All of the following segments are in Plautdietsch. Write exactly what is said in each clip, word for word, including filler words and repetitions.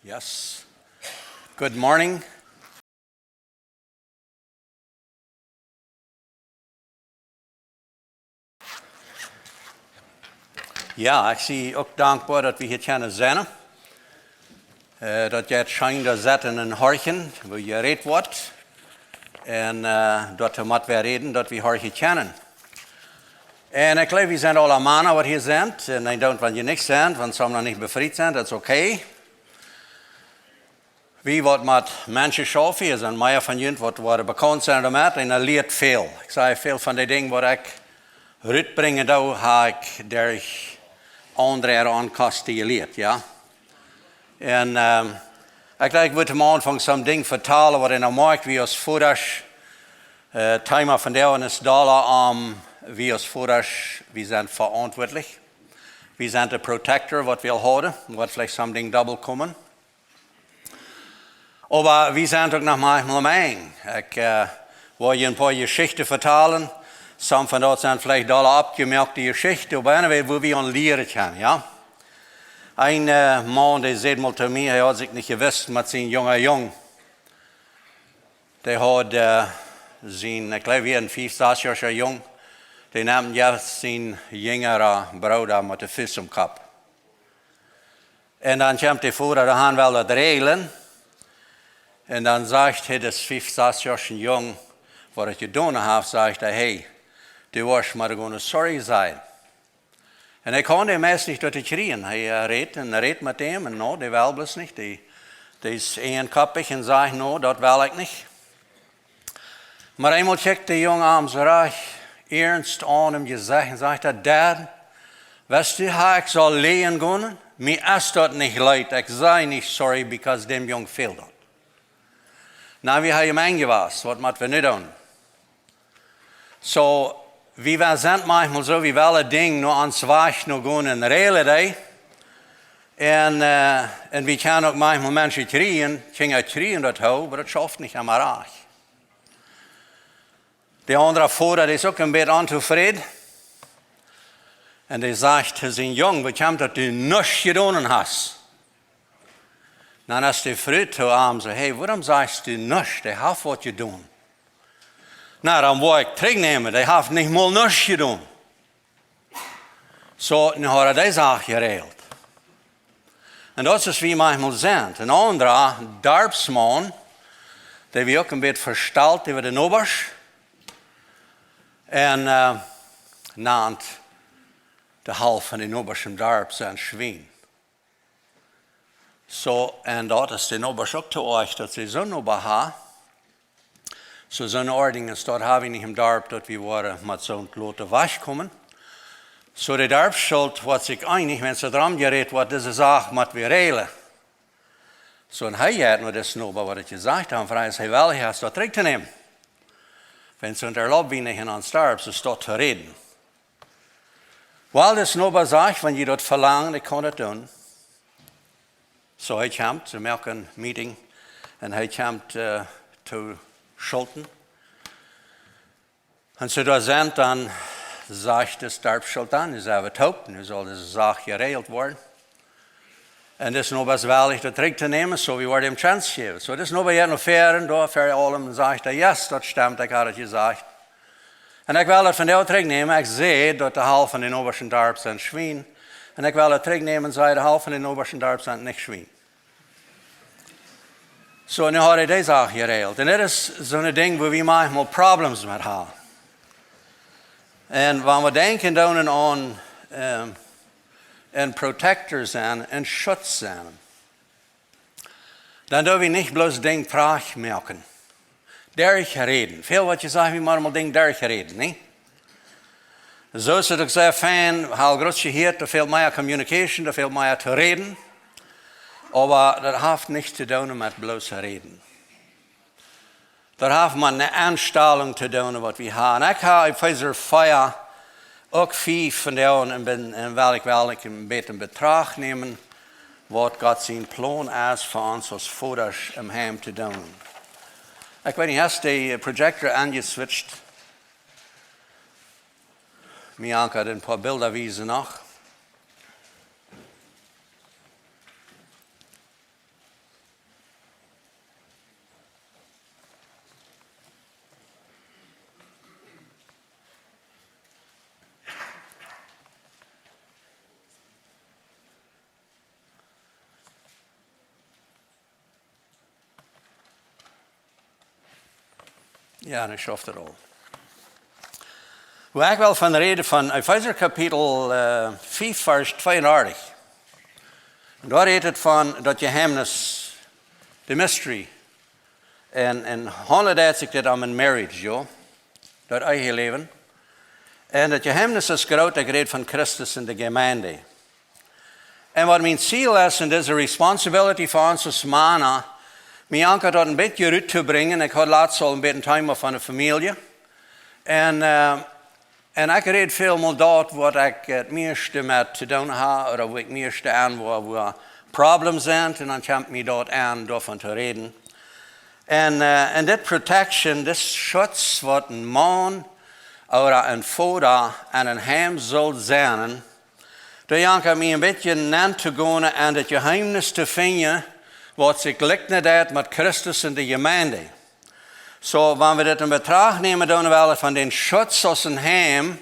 Yes. Good morning. Jo, ekj sie uk dankboa daut wie hia kjennen sennen. Äh, daut jie schient to sitten un horchen, woo jerät woat. Un, äh, daut wie met wäa räden, daut wie horchen kjennen. Un ekj jleew, wie sent aule Mana waut hia sent. Un ekj denkj, wan jie nich sent, wan somje noch nich befriet sent, daut es okay. Wie waut met Menschen schaufen, hia sent mea von junt waut woaren bekaunt sennen doamet, un daut lieet väl. Ekj saj, väl von de Dinja waut ekj rutbrinjen doo, hab ekj derch aundre äare Onkosten jelieet, jo. Un, ähm, ekj denkj, ekj wull aum Aunfank soon Dinkj vetalen waut ekj noch moakj, wie aus Vodasch, äh, Thema von de Oagen es dolla, ähm, wie aus Vodasch, wie sent veauntwuatlich. Wie sent de Protector, waut wie aul hauden, woat veleicht soon Dinkj dobbelt komen. Oba wie sent uk noch maunchmol meed. Ekj, äh, wull junt een poa Jeschichten vetalen. Somje von daut sent veleicht dolla oppjemoakte Jeschichten, oba anyway, woo wie aun lieren kjennen, jo. Een, äh, Maun, dee säd mol to mie, hee haud sikj nich jewist met sienen jungen Jung. Dee haud, äh, sien, ekj jleew, een fief, sas Joa Jung, dee neem je sienen jinjren Brooda met de Fust aum Kopp. Un dan kjemt de Voda doahan, well daut räajlen. Un dan sajcht hee, dis fief, sas Joa Jung, waut hee jedonen haft, sajcht hee, hey, du woascht mie gonen sorry sajen. Un hee kunn dän meist nich doato kjrieen. Hee, äh, räd un räd met däm un no, dee well bloos nich. Dee, dee es eenkoppich un sajcht, no, daut well ekj nich. Oba eemol kjikjt de Jung am soo rajcht iernst aun em Jesecht un sajcht hee, Dad, weetst du, woo ekj saul läajen gonen? Mie es daut nich leet, ekj saj nich sorry, because däm Jung fält daut. Na, wie haben am Enj jewast, waut mott wie nu doonen? Soo, wie, wie sent maunchmol soo, wie wellen Dinja no ons Wajch no gonen un räajlen dee. Un, äh, un wie kjennen uk maunchmol Menschen kjrieen, Kjinja kjrieen daut hooch, oba daut schauft nich emma rajcht. De aundra Voda, dee es uk een bät ontofräd. Un dee sajcht to sienen Jung, woo kjemt daut du nuscht jedonen hast? Dan es de Fru to am soo, hey, wuarom sajchst du nuscht? Dee haft waut jedonen. Na, dan woa ekj trigjnämen, dee haft nich mol nuscht jedonen. Soo, nu haud hee dee Sach jeräajelt. Un daut es, woo wie maunchmol sent. Een aundra Darpsmaun, dee wia uk een bät vestalt äwa de Nobasch. Un, äh, nand de Halft von de Nobasch em Darp sien Schwien. Soo, un daut es de Nobasch uk to oajch, daut see soon Noba haft. Soo, soone Ordnunk es daut, hab wie nich em Darp, daut wie woaren met soont loten wajchkomen. Soo, de Darpsschult woat sikj eenich, wan see doarom jerät woat, dise Sach mott wie räajlen. Soo, un hee jeit no disen Noba, waut ekj jesajcht hab, un froagt, es hee wellich, daut trigjtonämen. Wan see erlaubt, wie nich en ons Darp, soo es daut to räden. Well, dis Noba sajcht, wan jie daut velangen, ekj kaun daut doonen. Soo, hee kjemt, see moaken een Meeting, un hee kjemt, äh, to Schulten. Un soo doa sent, dan sajcht de Darpsschult dan, nu sent wie toop, nu saul dise Sach jeräajelt woaren. Un dis Noba es wellich, daut trigjtonämen, soo wie woaren am Chance jäwen. Soo, dis Noba jeit no väaren, doa ver aulem un sajcht hee, yes, daut stemt, ekj haud daut jesajcht. Un ekj well daut vondoag trigjnämen, ekj saj daut de Halft von de Nobasch em Darp sent Schwien. Un ekj well daut trigjnämen, saj de Halft von de Nobasch em Darp sent nich Schwien. Soo, nu haud hee dee Sach jeräajelt. Un daut es soon Dinkj, wua wie maunchmol Problems met haben. Un wan wie denkjen dan aun, ähm, een Protector sennen, een Schutz sennen, dan doo wie nich bloos Dinja trajchtmoaken. Derchräden. Väl woat jesajcht, wie motten mol Dinja derchräden, nä? Soo es daut uk sea fein, hab groot jehieet, doa fält mea communication, doa fält mea to räden. Oba daut haft nuscht to doonen met bloos räden. Daut haft met eene Enstalunk to doonen, waut wie haben. Ekj hab Efeesa vea, uk fief vondoag, un ben, un well ekj, well ekj een bät en Betracht nämen, waut Gott sien Plon es fa ons aus Vodasch em Heim to doonen. Ekj weet nich, hast de Projector aunjeswitcht? Bianca, een poa Bilda wiesen noch. Ja, dan schauft et aul. Wua ekj well von räden, von Efeesa Kapitel äh, fief, Varsch tweeundartich. Un doa rät et von daut Jeheimnis, de mystery. Un, un haundelt sikj dit om een marriage, jo. Daut Eheläwen. Un daut Jeheimnis es groot, ekj räd von Christus un de Jemeent. Un waut mien Ziel es, un dise responsibility fa ons aus Mana, mie ankjat daut een bät rut to brinjen. Ekj haud latst aul een bät een Thema von de Famielje. Un, äh, un ekj räd väl mol daut, waut ekj daut mieeschte met to doonen hab, ooda wua ekj mieeschte aun, wua, wua Problems sent, un dan kjemt mie daut aun, doavon to räden. Un, äh, un dit protection, dit Schutz, waut een Maun ooda een Voda aun een Heim saul sennen, doa ankjat mie een bät nenn to gonen un daut Jeheimnis to finjen, waut sikj likjnen deit met Christus un de Jemeent. Soo, wan wie dit en Betracht nämen, dan woll von dän Schutz aus een Heim,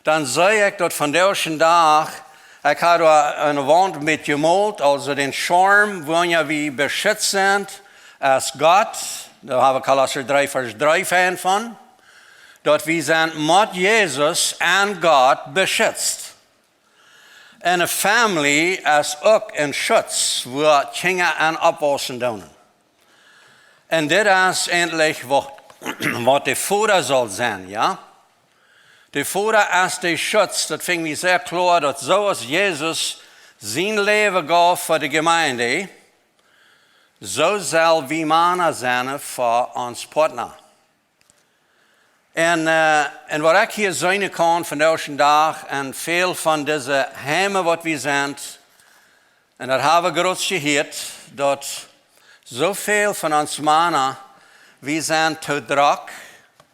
dan see ekj daut vondoag dän Dach, ekj hab doa aun de Waunt met jemolt, aulsoo dän Schirm, wua wie beschitzt sent, aus Gott, doa hab wie Kolosser dree, Varsch dree fein von, daut wie sent met Jesus aun Gott beschitzt. Un eene Famielje es uk een Schutz, wua Kjinja aun oppwaussen doonen. Un dit es eejentlich waut, waut de Voda saul sennen, jo? De Voda es de Schutz, daut finj wie sea kloa, daut soo aus Jesus sien Läwen jeef fa de Jemeent, soo sell wie Mana sennen fa ons Partner. Un, äh, un waut ekj hia seenen kaun vondoag dän Dach, un väl von dise Heime waut wie sent, un daut hab wie groot jehieet, daut soo väl von ons Mana, wie sent too drock,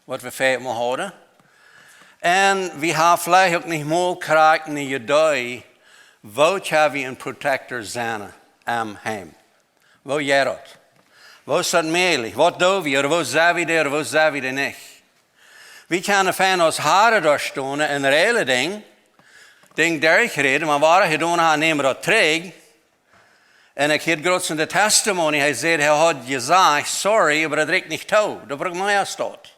waut wie väl mol hauden. Un wie haben veleicht uk nich mol krakjt een Idee, woo kjenn wie een Protector sennen aum Heim. Woo jeit daut? Woo es daut mäajlich? Waut doo wie? Ooda woo sent wie doa? Ooda woo sent wie doa nich? Wie kjennen fein aus Harn doa stonen un reale Dinj, Dinj derchräden, oba waut hee jedonen haud, nämen daut trigj. Un ekj hieed jrod en de Testimony, hee säd, hee haud jesajcht, sorry, oba daut rieekjt nich too. Daut brukt mea aus daut.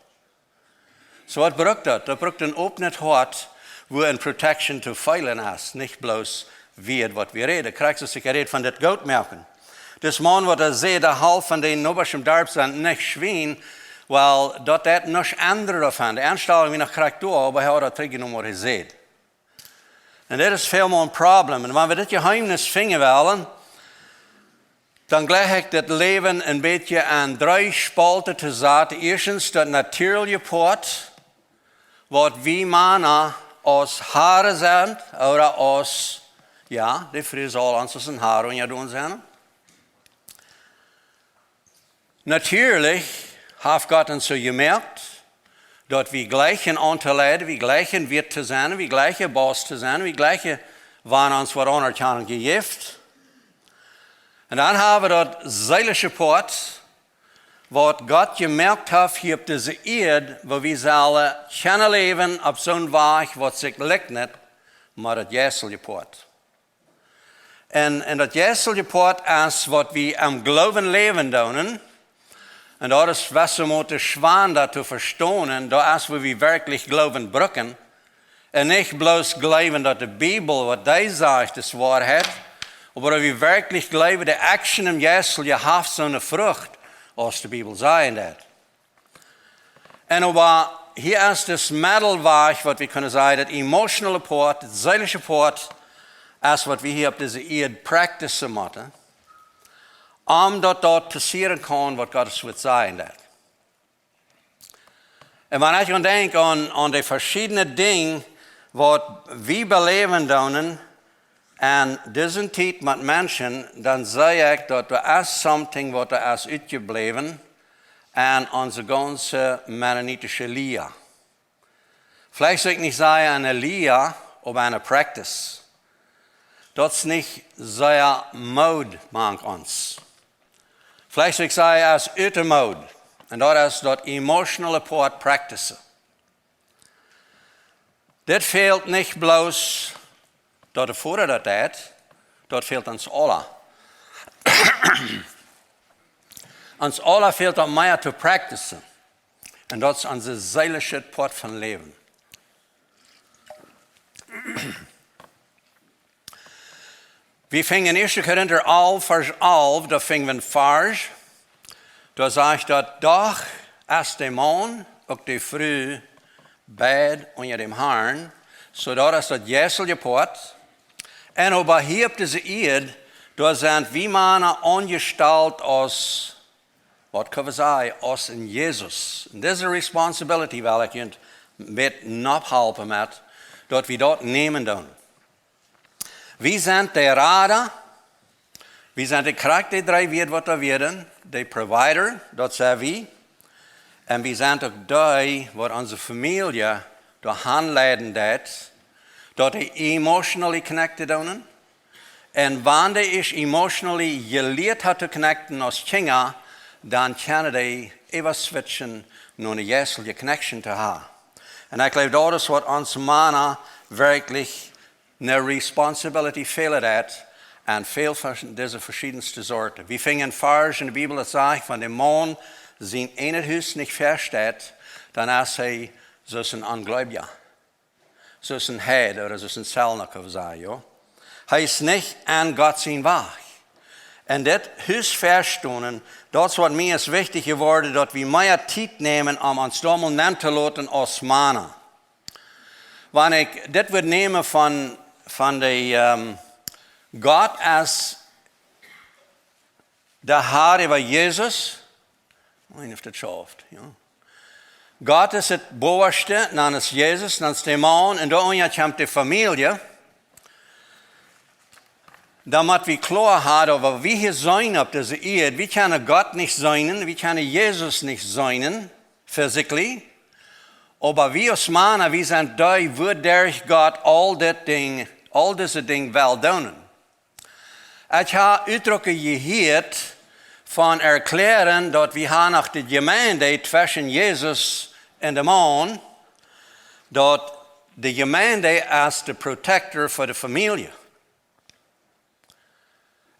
Soo waut brukt daut? Daut brukt een opnet Hoat, wua een Protection to feelen es, nich bloos wia waut wie räden. Krakjt soo aus ekj räd von dit goot moaken. Dis Maun waut doa säd, de Halft von de Nobasch em Darp sent nich Schwien, well, daut deit nuscht endren doavon. De Enstalunk wia noch krakjt doa, oba hee haud daut trigjjenomen waut hee säd. Un dit es väl mol een Problem. Un wan wie dit Jeheimnis finjen wellen, dan jleich ekj daut Läwen een bät aun dree Spolten to saten. Ieeschtens daut natieelje Poat, waut wie Mana aus Harn sent, ooda aus, jo, de Fru saul ons aus een Har unjadon sennen. Natieellich haft Gott ons soo jemoakt, daut wie jleichen auntoleiden, wie jleichen wieet to sennen, wie jleichen Boss to sennen, wie jleichen, wan ons woat Aunerkjanunk jejäft. Un dan hab wie daut seelische Poat, waut Gott jemoakt haft hia opp dise Ieed, wua wie sellen kjennen läwen opp soon Wajch, waut sikj likjnet met daut jeistelje Poat. Un, un daut jeistelje Poat es, waut wie aum Gloowen läwen doonen. Un daut es, weswäajen daut schwoa to vestonen, daut es, wua wie werkjlich Gloowen brucken. Un nich bloos jleewen, daut de Bibel, waut dee sajcht, es Woarheit, oba daut wie werkjlich jleewen, de Action em Jeist, dee haft soone Frucht, aus de Bibel sajen deit. Un oba hia es dis Medelwajch, waut wie kjennen sajen, daut emotionale Poat, daut seelische Poat, es waut wie hia opp dise Ieed practicen motten, om daut daut passieren kaun, waut Gott sien Wuat sajen deit. Un wan ekj dan denkj aun, aun de veschiedne Dinj, waut wie beläwen doonen, en dise Tiet met Menschen, dan see ekj, daut doa es something, waut doa es utjebläwen, en onse gaunze mennonitische Lia. Veleicht sull ekj nich sajen eene Lia, oba eene Practice. Daut es nich sea Mood mank ons. Veleicht sull ekj sajen, aus ut de Mood. Un daut es daut emotionale Poat practice. Dit fält nich bloos daut de Voda daut deit, daut fält ons aula. Ons aula fält daut mea to practicen. Un daut es onse seelische Poat von Läwen. Wie fungen en 1. Korinta 11, Varsch 11, doa fungen wie een Varsch. Doa sajcht daut: "Doch es de Maun, uk de Fru, beid unja däm Harn, soo daut es daut jeistelje Poat. Un oba hia opp dise Ieed, doa sent wie Mana aunjestalt aus, waut kjenn wie sajen, aus en Jesus." Un dise responsibility well ekj junt met nopphalpen met, daut wie daut nämen doonen. Wie sent de Rada, wie sent de krakjt de dree Wieed waut doa wieren, de provider, daut sent wie. Un wie sent uk dee waut onse Famielje doahan leiden deit, daut dee emotionally connected doonen. Un wan dee ieescht emotionally jelieet haft to connecten aus Kjinja, dan kjennen dee äwa switchen no ne jeistelje connection to haben. Un ekj jleew, daut es waut ons Mana werkjlich ne responsibility fält daut, un väl von dise veschiedne Sorten. Wie fungen een Varsch en de Bibel, daut sajcht, wan de Maun sien ieejnet Hus nich vesteit, dan es hee soo aus een Onjleewja, soo aus een Heid ooda soo aus een Zoltna, kjenn wie sajen, jo. Hee es nich aun Gott sien Wajch. Un dit Hus vestonen, daut es waut mie es wichtich jeworden, daut wie mea Tiet nämen om ons doamet nenn to loten aus Mana. Wan ekj dit wudd nämen von, von de, ehm, Gott es de Herr äwa Jesus. Ekj weet nich auf daut schauft, jo. Gott es daut bowaschte, dan es Jesus, dan es de Maun, un doa unja kjemt de Famielje. Dan mott wie kloa haben, oba wie hia sennen opp dise Ieed, wie kjennen Gott nich seenen, wie kjennen Jesus nich seenen, physically. Oba wie aus Mana, wie sent dee, wuaderch Gott aul dit Dinj, aul dise Dinj well doonen. Ekj hab Utdrucken jehieet von erklären, daut wie haben noch de Jemeent tweschen Jesus un de Maun, daut de Jemeent es de protector fa de Famielje.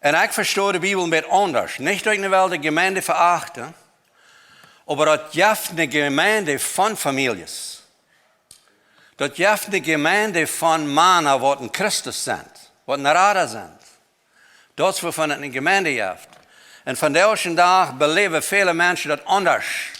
Un ekj vesto de Bibel een bät aundasch. Nich daut ekj nu well de Jemeent veachten, oba daut jeft ne Jemeent von Famieljes. Daut jeft ne Jemeent von Mana waut en Christus sent, waut en Rada sent. Daut es wuavon et ne Jemeent jeft. Un vondoag dän Dach beläwen väle Menschen daut aundasch.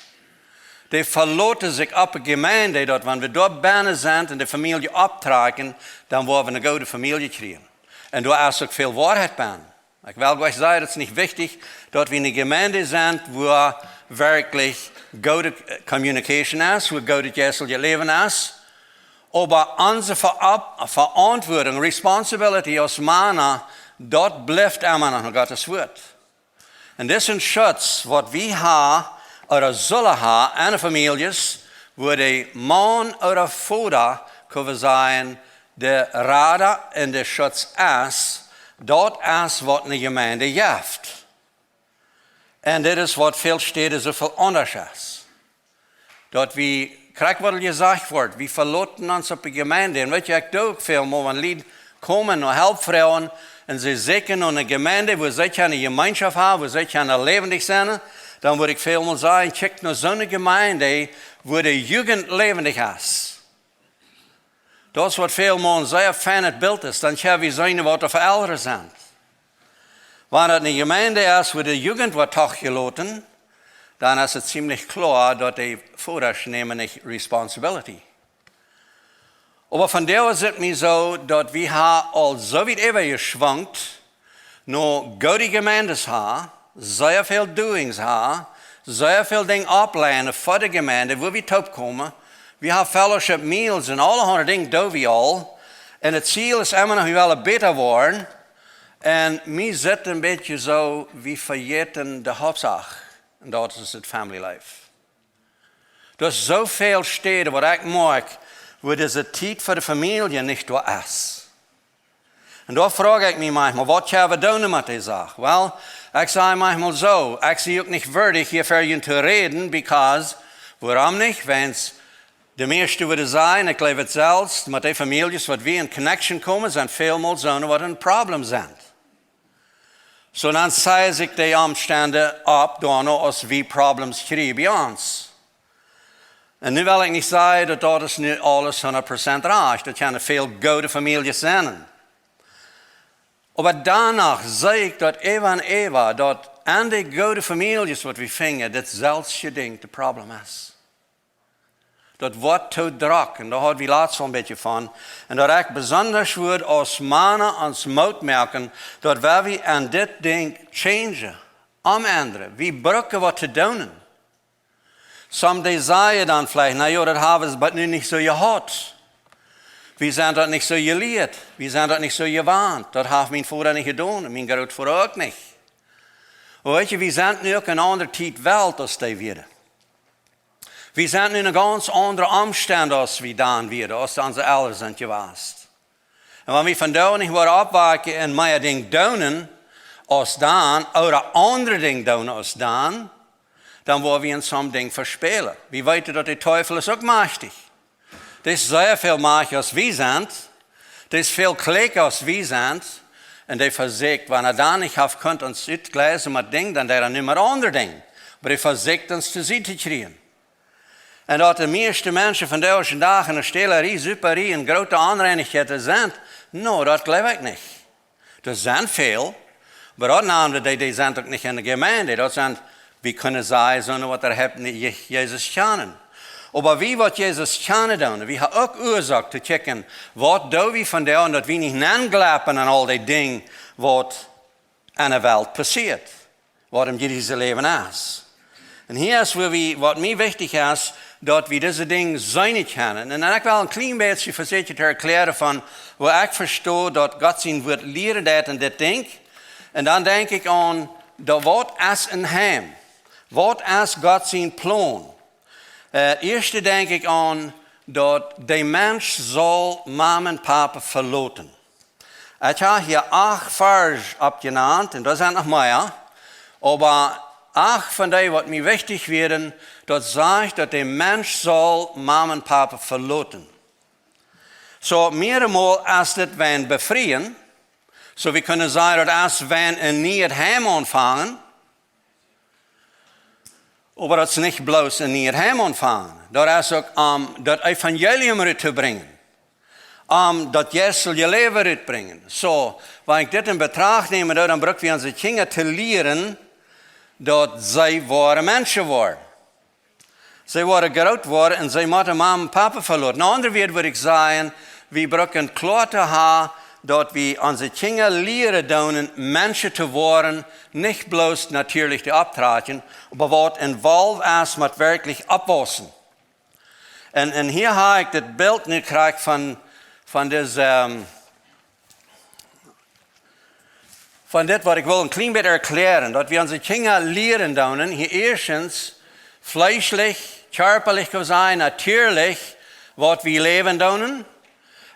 Dee veloten sikj opp de Jemeent, daut wan wie doa bennen sent un de Famielje opptrakjen, dan woa wie ne goode Famielje kjrieen. Un doa es uk väl Woarheit bennen. Ekj well jlikj sajen, daut es nich wichtich, daut wie ne Jemeent sent, wua werkjlich goode communication es, wua goodet jeisteljet Läwen es. Oba onse Veau-, Veauntwuatunk, responsibility aus Mana, daut blift emma noch no Gott sien Wuat. Un dit es een Schutz, waut wie haben, ooda sellen haben, en de Famieljes, wua de Maun ooda Voda, kjenn wie sajen, de Rada un de Schutz es, daut es waut ne Jemeent jeft. Un dit es waut väl Städen soo väl aundasch es. Daut wie, krakjt waut aul jesajcht wort, wie veloten ons opp de Jemeent. Un weet jie, ekj doo uk väl mol, wan Lied komen no Help froagen, un see sieekjen no ne Jemeent, wua see kjennen Jemeenschoft haben, wua see kjennen läwendich sennen, dan wudd ekj väl mol sajen, kjikj no soone Jemeent, wua de Jugend läwendich es. Daut es waut väl mol een sea feinet Bilt es, dan kjenn wie seenen, waut de Elren sent. Wan daut ne Jemeent es, wua de Jugend woat toojeloten, dan es et ziemlich kloa, daut de Vodasch nämen nich responsibility. Oba vondoag es et mie soo, daut wie haben aul soo wiet äwajeschwenkt, no goode Jemeenten haben, sea väl Doings haben, sea väl Dinja oppleinen fa de Jemeent, wua wie toopkomen. Wie haben fellowship meals un aulahaunt Dinja doo wie aul. Un daut Ziel es emma noch, wie wellen bäta woaren. Un mie sitt een bät soo, wie vejäten de Hauptsach. Un daut es daut family life. Doa es soo väl Städen, waut ekj moakj, wua dise Tiet fa de Famielje nich doa es. Un doa froag ekj mie maunchmol, waut kjenn wie doonen met dee Sach? Well, ekj saj maunchmol soo, ekj sie uk nich wieedich hia ver junt to räden, because, wuarom nich? Wiels de mieeschte wudden sajen, ekj jleew et selfst, met dee Famieljes, waut wie en connection komen, sent väl mol soone, waut en Problem sent. Soo dan sajen sikj de Omstend opp, doano aus wie Problems kjrieen bie ons. Un nu well ekj nich sajen daut daut es nu aules hundat Prozent rajcht. Daut kjennen väl goode Famieljes sennen. Oba doano see ekj daut äwa un äwa, daut aun de goode Famieljes waut wie finjen, daut selfstje Dinkj daut Problem es. Daut woat too drock, un doa haud wie latst aul een bät von. Un daut ekj besonda wudd aus Mana ons Moot moaken, daut wan wie aun dit Dinkj changen, omendren, wie brucken waut to doonen. Some dee sajen dan veleicht: "Na jo, daut hab wie bat nu nich soo jehaut. Wie sent daut nich soo jelieet. Wie sent daut nich soo jewant. Daut haft mien Voda nich jedonen, mien Grootvoda uk nich." Oba weetst, wie sent nu uk en eene aundre Tiet Welt aus dee wieren. Wie sent nu en gaunz aundre Omstend aus wie dan wieren, aus onse Elren sent jewast. Un wan wie vondoag nich woaren oppwaken un mea Dinj doonen aus dan, ooda aundre Dinj doonen aus dan, dan woa wie en some Dinj vespälen. Wie weeten daut de Teufel es uk majchtich. Dee es sea väl majchtja aus wie sent. Dee es väl kjlieekja aus wie sent. Un dee vesieekjt, wan hee dan nich haft kunt ons utjleisen met Dinj, dan deit hee nu met aundre Dinj. Oba hee vesieekjt ons too Sied to kjrieen. Un daut de mieeschte Menschen vondoag dän Dach en de Stälerie, Suparie un groote Onreinichkjeiten sent, no, daut jleew ekj nich. Doa sent väl, oba daut nanen dee, dee sent uk nich en de Jemeent. Daut sent, wie kjennen sajen, soone waut dee haben nich Je-, Jesus kjanen. Oba wie waut Jesus kjanen doonen, wie haben uk Uasoak to kjikjen, waut doo wie vondoag, daut wie nich nenjleppen en aul dee Dinj waut en de Welt passieet, waut em irdischen Läwen es. Un hia es wua wie, waut mie wichtich es, daut wie dise Dinj seenen kjennen. Un dan ekj well een kjlien bät vesieekjen to erkjläaren von woo ekj vesto daut Gott sien Wuat lieren deit en dit Dinkj. Un dan denkj ekj aun daut, waut es een Heim? Waut es Gott sien Plon? Äh, ieescht denkj ekj aun daut de Mensch saul Mame un Pape veloten. Ekj hab hia acht Varsch oppjenant, un doa sent noch mea, oba acht von dee waut mie wichtich wieren, daut sajcht daut de Mensch saul Mame un Pape veloten. Soo, mearemol es dit wan befrieen, soo wie kjennen sajen daut es wan een nieet Heim aunfangen. Oba daut es nich bloos een nieet Heim aunfangen. Daut es uk om daut Evangelium rut to brinjen. Om daut jeistelje Läwen rut to brinjen. Soo, wan ekj dit en Betracht nämen doo, dan bruck wie onse Kjinja to lieren daut see woare Menschen woaren. See woaren groot woaren un see motten Mame un Pape veloten. En aundre Wieed wudd ekj sajen, wie brucken kloa to haben, daut wie onse Kjinja lieren doonen Menschen to woaren, nich bloos natieelich to opptrakjen, oba waut involved es met werkjlich oppwaussen. Un, un hia hab ekj dit Bilt nu jekjräajen von, von dise, ähm, von dit waut ekj well een kjlien bät erkjläaren, daut wie onse Kjinja lieren doonen, hia ieeschtens fleeschlich, kjarpalich kjenn wie sajen, natieelich, waut wie läwen doonen.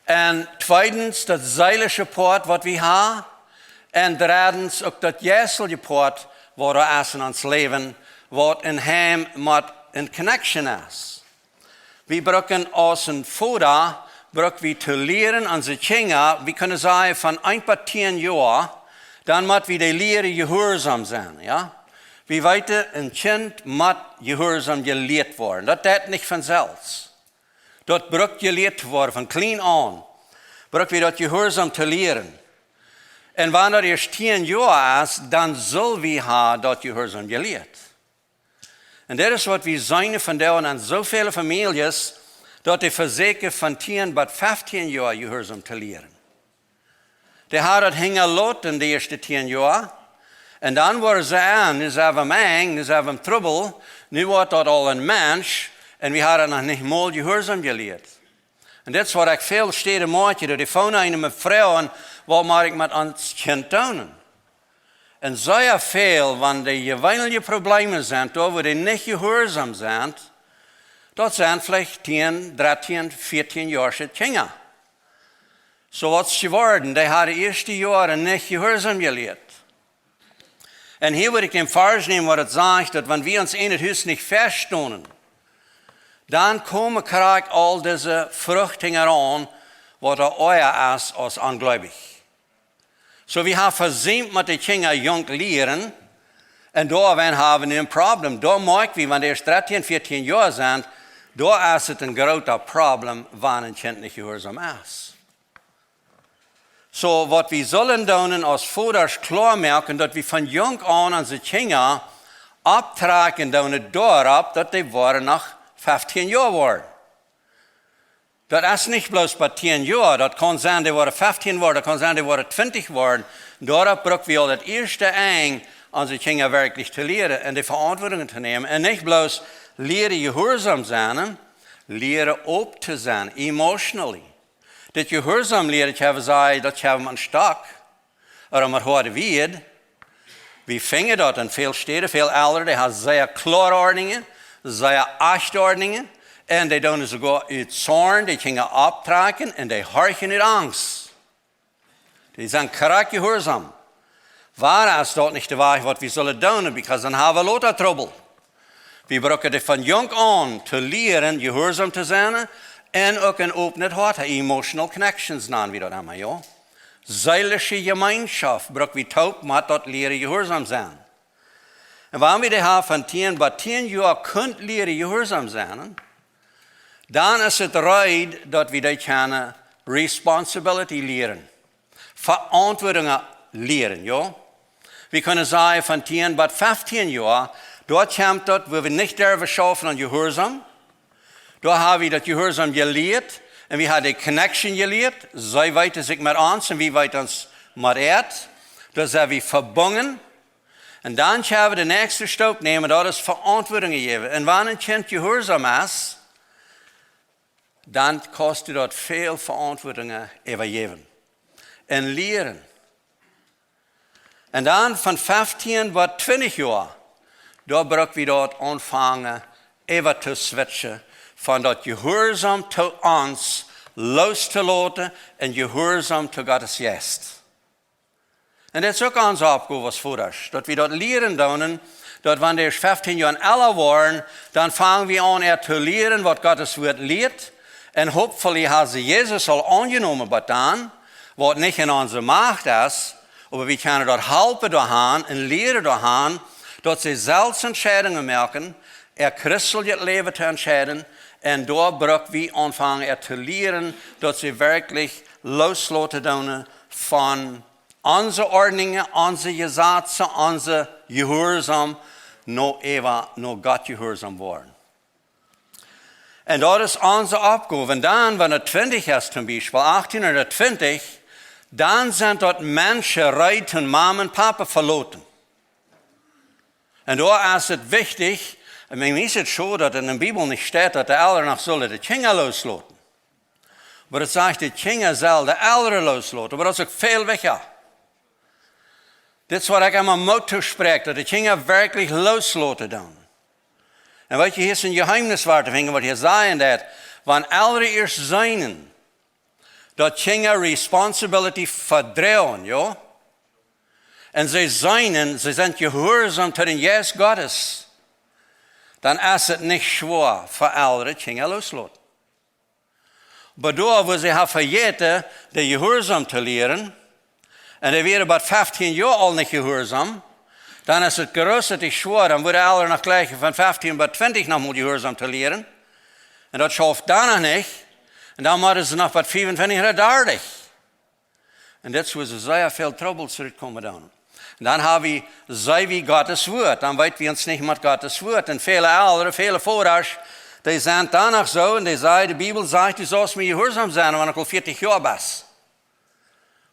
Un tweedens, daut seelische Poat, waut wie haben. Un dreddens, uk daut jeistelje Poat, waut doa es en ons Läwen, waut een Heim met een connection es. Wie brucken aus een Voda, bruck wie to lieren onse Kjinja, wie kjennen sajen von een bat tieen Joa, dan mott wie dee lieren jehuarsom sennen, jo? Wie weeten, een Kjint mott jehuarsom jelieet woaren. Daut deit nich von selfst. Daut bruck jelieet woaren, von kjlien aun. Bruck wie daut jehuarsom to lieren. Un wan daut ieescht tieen Joa es, dan sell wie haben daut jehuarsom jelieet. Un dit es waut wie seenen vondoag en soo väle Famieljes, daut dee vesieekjen von tieen bat feftieen Joa jehuarsom to lieren. Dee haben daut hinjaloten de ieeschte tieen Joa. Un dan woaren see aun, nu sent wie em Enj, nu sent wie em Trubbel, nu woat daut aul een Mensch, un wie haben noch nich mol jehuarsom jelieet. Un dit es waut ekj väl Städen moakj, daut dee phone eenen met Froagen, waut mott ekj met ons Kjint doonen? Un sea väl, wan de jeweenelje Probleme sent, doa wua dee nich jehuarsom sent, daut sent veleicht tieen, dartieen, vieetieen Joa aule Kjinja. Soo waut es jeworden, dee haben de ieeschte Joaren nich jehuarsom jelieet. Un hia wudd ekj dän Varsch nämen, waut et sajcht, daut wan wie ons en daut Hus nich vestonen, dan komen krakjt aul dise Frucht hinjaraun, waut doa oaja es aus onjleewich. Soo, wie haben vesiemt met de Kjinja junk lieren, un doawäajen haben wie nu een Problem. Doa moakj wie, wan dee ieescht dartieen, vieetieen Joa sent, Doa es et een groota Problem, wan een Kjint nich jehuarsom es. Soo, waut wie sellen doonen aus Vodasch kloa moaken, daut wie von junk aun onse Kjinja opptrakjen doonen doaropp, daut dee woaren noch feftieen Joa woaren. Daut es nich bloos bie tieen Joa, daut kaun sennen, dee woaren feftieen woaren, daut kaun sennen, dee woaren twintich woaren. Doaropp bruck wie aul daut ieeschte Enj, onse Kjinja werkjlich to lieren un de Veauntwuatunk to nämen. Un nich bloos lieren jehuarsom sennen, lieren op to sennen, emotionally. Dit jehuarsom lieren, daut haben see, daut haben een Stock. Ooda met hoade Wieed. Wie finjen daut en väl Städen, väl Elren, dee haben sea kloare Ordnungen, sea achte Ordnungen. Un dee doonen soogoa ut Zorn de Kjinja opptrakjen un dee horchen ut Angst. Dee sent krakjt jehuarsom. Wuarom es daut nich de Wajch, waut wie sellen doonen? Because dan haben wie lota Trubbel. Wie brucken dee von junk aun to lieren, jehuarsom to sennen, un uk een opnet Hoat, emotional connections nanen wie daut emma, jo. Seelische Jemeenschoft bruck wie toop met daut lieren jehuarsom sennen. Un wan wie dee haben von tieen bat tieen Joa kunt lieren jehuarsom sennen, dan es et reed, daut wie dee kjennen responsibility lieren. Veauntwuatunk lieren, jo. Wie kjennen sajen, von tieen bat feftieen Joa, doa kjemt daut, wua wie nich derwen schaufen aun jehuarsom. Doa haben wie daut jehuarsom jelieet un wie haben de connection jelieet. See weeten sikj met ons un wie weeten ons met an. Doa sent wie vebungen. Un dan kjenn wie de näakjste Stap nämen, daut es Veauntwuatunk jäwen. Un wan een Kjint jehuarsom es, dan kaust du daut väl Veauntwuatunk äwajäwen un lieren. Un dan von feftieen bat twintich Joa, doa bruck wie daut aunfangen, äwa to switchen, von daut jehuarsom to ons loos to loten un jehuarsom to Gottes Jeist. Un daut es uk onse Oppgow aus Vodasch, daut wie daut lieren doonen, daut wan dee feftieen Joa oolt woaren, dan fangen wie aun, an to lieren, waut Gottes Wort lieet. Un hopefully haben see Jesus aul aunjenomen bat dan, waut nich en onse Macht es, oba wie kjennen daut halpen doahan un lieren doahan, daut see selfst Entscheidungen moaken, äa christeljet Läwen to entscheiden. Un doa bruck wie aunfangen, an to lieren, daut see werkjlich loos loten doonen von onse Ordnungen, onse Jesazen, onse jehuarsom, no äwa, no Gott jehuarsom woaren. Un daut es onse Oppgow. Un dan, wan et twintich es, toom Biespel, achtieen ooda twintich, dan sent daut Menschen reed toom Mama un Papa veloten. Un doa es et wichtich, un mie es et schod, daut en de Bibel nich steit, daut de Elren noch sellen de Kjinja loos loten. Oba et sajcht, de Kjinja sellen de Elren loos loten. Oba daut es uk väl wichtja. Dit es, waut ekj emma Moot toospräakj, daut de Kjinja werkjlich loos loten doonen. Un weet jie, hia es een Jeheemnis, waut to finjen, waut hia sajcht, daut wan Elren ieescht seenen, daut Kjinja responsibility vedroagen, jo? Un see seenen, see sent jehuarsom to dän Jeist Gottes, dan es et nich schwoa fa Elren, Kjinja loos loten. Oba doa, wua see haben vejäten, dee jehuarsom to lieren, un dee wieren bat feftieen Joa aul nich jehuarsom, dan es et jreslich schwoa, dan wudden Elren noch jlikjen von feftieen bat twintich noch mol jehuarsom to lieren. Un daut schauft dan noch nich. Un dan motten see noch bat fiefuntwintich ooda dartich. Un dit es, wua sea väl Trubbels rutkomen dan. Un dan haben wie, seenen wie Gottes Wort, dan weeten wie ons nich met Gottes Wort. Un väle Elren, väle Vodasch, dee sent dan noch soo, un dee sajen, de Bibel sajcht, du saust mie jehuarsom sennen, wan du aul vieetich Joa best.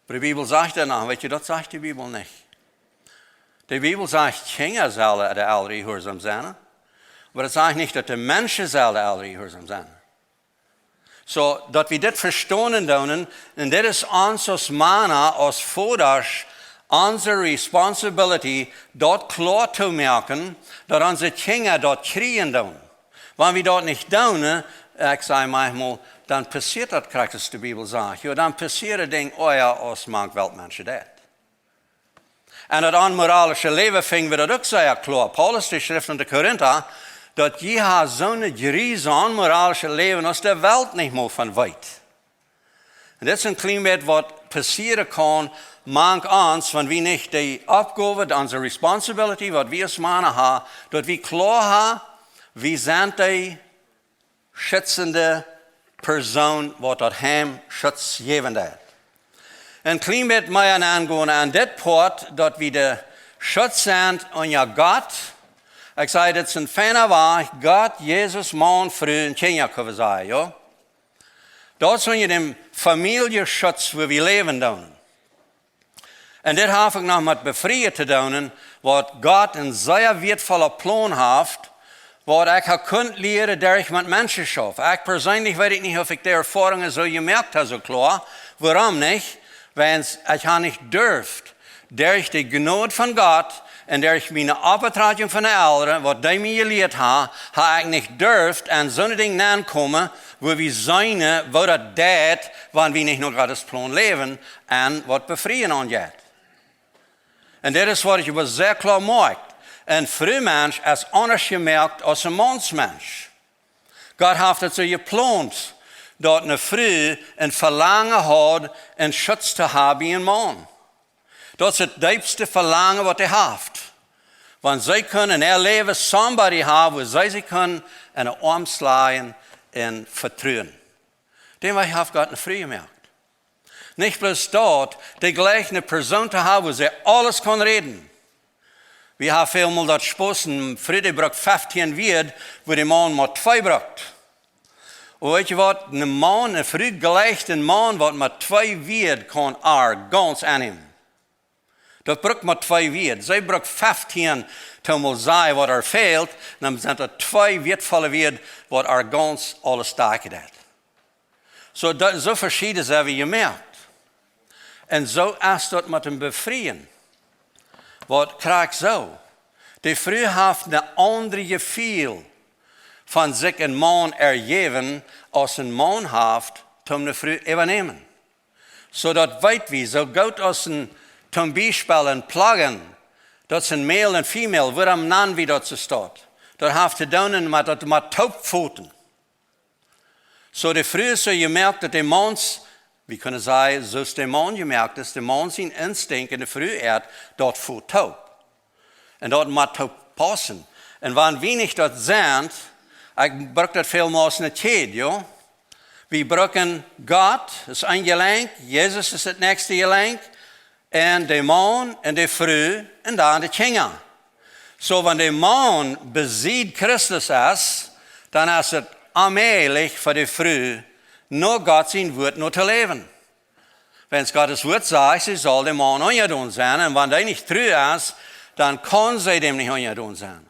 Oba de Bibel sajcht doa noch, weet jie, daut sajcht de Bibel nich. De Bibel sajcht, Kjinja sellen de Elren jehuarsom sennen. Oba daut sajcht nich, daut de Menschen sellen de Elren jehuarsom sennen. Soo, daut wie dit vestonen doonen, un dit es ons aus Mana, aus Vodasch, onse responsibility, daut kloa to moaken, daut onse Kjinja daut kjrieen doonen. Wan wie daut nich doonen, ekj saj maunchmol, dan passieet daut krakjt aus de Bibel sajcht. Jo, dan passieren Dinja ea aus mank Weltmenschen daut. Un daut onmoralische Läwen finjen wie daut uk sea kloa. Paulus, dee schrift aun de Korinta, daut jie haben soon jrieset onmoralischet Läwen, aus de Welt nich mol von weet. Un dit es een kjlien bät, waut passieren kaun, mank ons, wan wie nich de Oppgow, onse responsibility, waut wie aus Mana haben, daut wie kloa haben, wie sent dee schützende Persoon, waut daut Heim Schutz jäwen deit. Een kjlien bät mea aungonen aun dit Poat, daut wie de Schutz sent unja Gott. Ekj saj, dit es een feina Wajch, Gott, Jesus, Maun, Fru un Kjinja, kjenn wie sajen, jo. Daut es unja däm Famieljeschutz, wua wie läwen doonen. Un dit haft uk noch met Befrieen to doonen, waut Gott een sea wieetvolla Plon haft, waut ekj ha kunt lieren derch met Menschen schaufen. Ekj perseenlich weet ekj nich, auf ekj dee Erfoarungen soo jemoakt ha, soo kloa. Wuarom nich? Wiels ekj ha nich durft, derch de Jnod von Gott un derch miene Oppdrajchunk von de Elren, waut dee mie jelieet ha, ha ekj nich durft aun soone Dinja aunkomen, wua wie seenen, woo daut deit, wan wie nich no Gottes Plon läwen un waut Befrieen aunjeit. Un dit es waut ekj oba sea kloa moak. Een Frumensch es aundasch jemoakt aus een Maunsmensch. Gott haft et soo jeplont, daut eene Fru een Velangen haud, een Schutz to haben bie een Maun. Daut es daut deepste Velangen, waut hee haft. Wan see kunn en äa Läwen somebody haben, wua see sikj kunn en de Oarms lajen un vetruen. Dän Wajch haft Gott eene Fru jemoakt. Nich bloos daut, dee jlikj eene Persoon to haben, wua see aules kaun räden. Wie haben väl mol daut Spos, eene Fru, dee brukt feftieen Wieed, wua de Maun mau twee brukt. Un weet jie waut? Een Maun, eene Fru jlikjt een Maun, waut mau twee Wieed kaun äa gaunz aunnämen. Daut brukt mau twee Wieed. See brukt feftieen, toom mol sajen, waut äa fält. Dan sent daut twee wieetvolle Wieed, waut äa gaunz aules deckjen deit. Soo, daut, soo veschieden sent wie jemoakt. Un soo es daut met een Befrieen. Waut krakjt soo? De Fru haft een aundret Jefeel von sikj een Maun erjäwen, aus een Maun haft, toom eene Fru äwanämen. Soo daut weet wie, soo goot aus een, toom Biespel een Plug-in, daut es een male un female, wuarom nanen wie daut soo staut? Daut haft to doonen met daut met toopfoten. Soo de Fru es soo jemoakt, daut de Mauns, wie kjennen sajen, soo aus de Maun jemoakt es, de Maun sien Instink un de Fru äa, daut foot toop. Un daut mott toop paussen. Un wan wie nich daut sent, ekj bruk daut väl mol aus eene Kjäd, jo. Wie brucken Gott, es een Jelenkj, Jesus es daut näakjste Jelenkj, un de Maun un de Fru un dan de Kjinja. Soo, wan de Maun besied Christus es, dan es et onmäajlich fa de Fru, no Gott sien Wuat no to läwen. Wiels Gott sien Wuat sajcht, see saul däm Maun unjadon sennen, un wan dee nich tru es, dan kaun see däm nich unjadon sennen.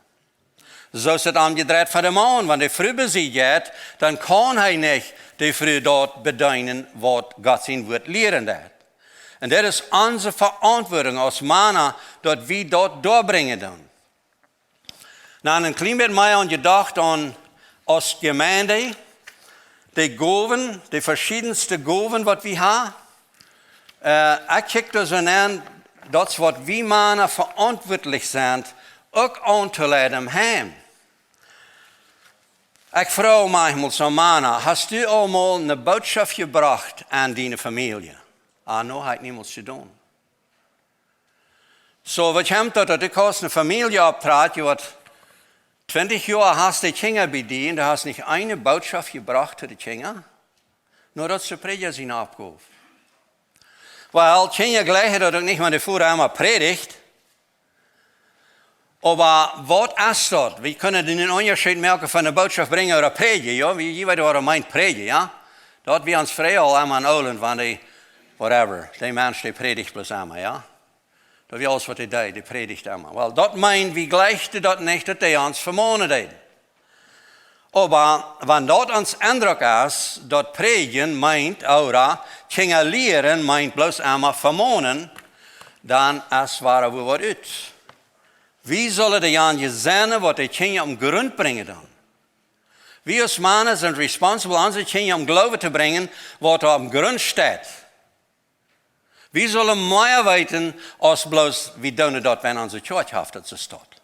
Soo es et aunjedreit fa de Maun, wan de Fru besied jeit, dan kaun hee nich de Fru daut bedeenen, waut Gott sien Wuat lieren deit. Un dit es onse Veauntwuatunk aus Mana, daut wie daut doabrinjen doonen. Nu, een kjlien bät mea aun jedocht aun aus Jemeent, de Gowen, de veschiedenste Gowen, waut wie haben. Äh, ekj kjikj doa soo aun, daut waut wie Mana veauntwuatlich sent, uk auntoleiden em Heim. Ekj froag maunchmol soo Mana: "Hast du aul mol eene Botschaft jebrocht aun diene Famielje?" "Ah, nä, hab ekj niemols jedonen." Soo, waut kjemt daut, daut du kaust eene Famielje opptrakjen, waut twintich Joa hast de Kjinja bie die un du hast nich eene Botschaft jebrocht to de Kjinja? Nä, daut es de Prädja siene Oppgow. Wiels Kjinja jlikjen daut uk nich, wan de Voda emma prädicht. Oba waut es daut? Wie kjennen dän Unjascheet moaken von eene Botschaft brinjen ooda prädjen, jo? Wie, jie weeten, waut ekj meen, prädjen, jo? Daut wia ons Fräd aul emma een Oolen, wan dee, whatever, dee Mensch, dee prädicht bloos emma, jo? Daut wia aules, waut hee deed, dee prädicht emma. Well, daut meent, wie jlikjten daut nich, daut dee ons vemonen deed. Oba wan daut ons Endruck es, daut prädjen meent, ooda Kjinja lieren meent bloos emma vemonen, dan es wada wua waut ut. Wie sellen dee jan sennen, waut de Kjinja oppem Grunt brinjen doonen. Wie aus Mana sent responsible, onse Kjinja oppem Gloowen to brinjen, waut doa oppem Grunt steit. Wie sellen mea weeten aus bloos, wie doonen daut, wan onse Kjoakj haft daut soo staut.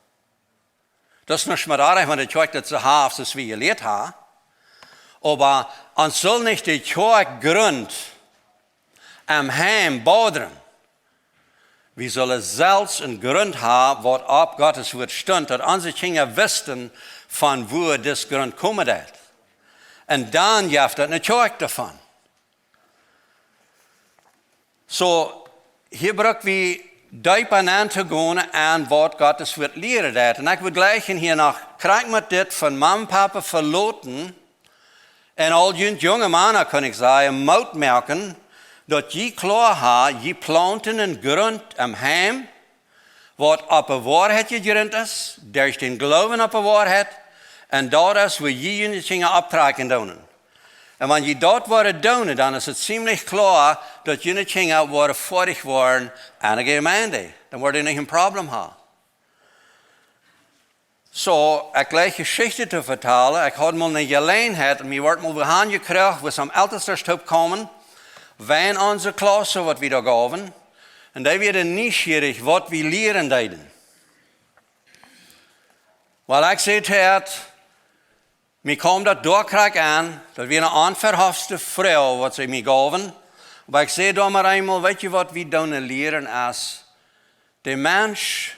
Daut es nich mea doa, wan de Kjoakj daut soo haft, aus wie jelieet haben. Oba ons saul nich de Kjoakjgrunt em Heim bodren. Wie sellen selfst een Grunt haben, waut opp Gott sien Wuat stunt, daut onse Kjinja wisten, von wua dis Grunt komen deit. Un dan jeft daut eene Kjoakj doavon. Soo, hia bruck wie deep aun to gonen aun waut Gott sien Wuat lieren deit. Un ekj wull jlikj hia noch krakjt met dit von Mama un Papa veloten. Un aul junt junge Mana, kaun ekj sajen, Moot moaken, daut jie kloa haben, jie plaunten eenen Grunt aum Heim, waut oppe Woarheit jejrunt es, derch dän Gloowen oppe Woarheit, un daut es, wua jie june Kjinja opptrakjen doonen. Un wan jie daut woaren doonen, dan es et ziemlich kloa, daut june Kjinja woaren foadich woaren aun de Jemeent. Dan woaren dee nich een Problem haben. Soo, ekj jlikj Jeschichten to vetalen. Ekj haud mol eene Jeläajenheit, un mie wort mol wua han jekjräajen, wua see aum Eltestasch toop kjeemen, wan onse Klauss, waut wie doa jeewen, un dee wieren nieschierich, waut wie lieren deeden. Wiels ekj säd to an, mie kjeem daut doa krakjt aun, daut wia eene onverhofte Froag, waut see mie jeewen. Oba ekj säd doa mau eemol, weetst du, waut wie doonen lieren es, de Mensch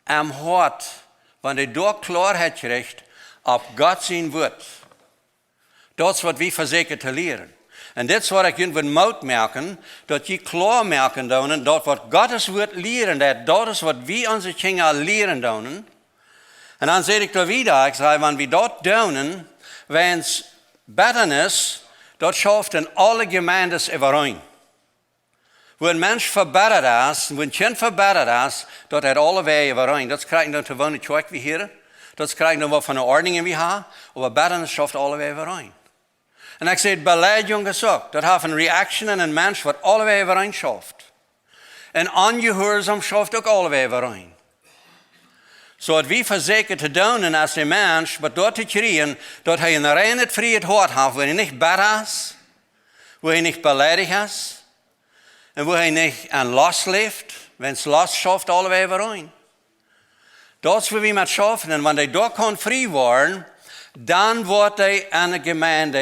aum Hoat, wan dee doa Kloaheit kjricht opp Gott sien Wuat. Daut es, waut wie vesieekjen to lieren. Un dit es, waut ekj junt wull Moot moaken, daut jie kloa moaken doonen, daut waut Gott sien Wuat lieren deit, daut es, waut wie onse Kjinja lieren doonen. Un dan säd ekj doa wieda, ekj säd, wan wie daut doonen, wan et Bettanis, daut schauft en aule Jemeenten äwareen. Wua een Mensch vebettat es, wua een Kjint vebettat es, daut haft aulewäajen äwareen. Daut kjrieen dan to woone Kjoakj wie hieren. Daut kjrieen dan waut von de Ordnungen wie haben. Oba Bettanis schauft aulewäajen äwareen. Un ekj säd, Beleidigung es uk. Daut haft eene Reaction aun een Mensch, waut aulewäajen äwareen schauft. Un Onjehuarsaum schauft uk aulewäajen äwareen. Soo, waut wie vesieekjen to doonen es de Mensch, waut doa to kjrieen, daut hee een reinet, frieet Hoat haft, wua hee nich betta es, wua hee nich beleidicht es, un wua hee nich en Lost läft, wiels Lost schauft aulewäajen äwareen. Daut es, wua wie met schaufen, un wan dee doa kaun frie woaren, dan woat hee enne Jemeent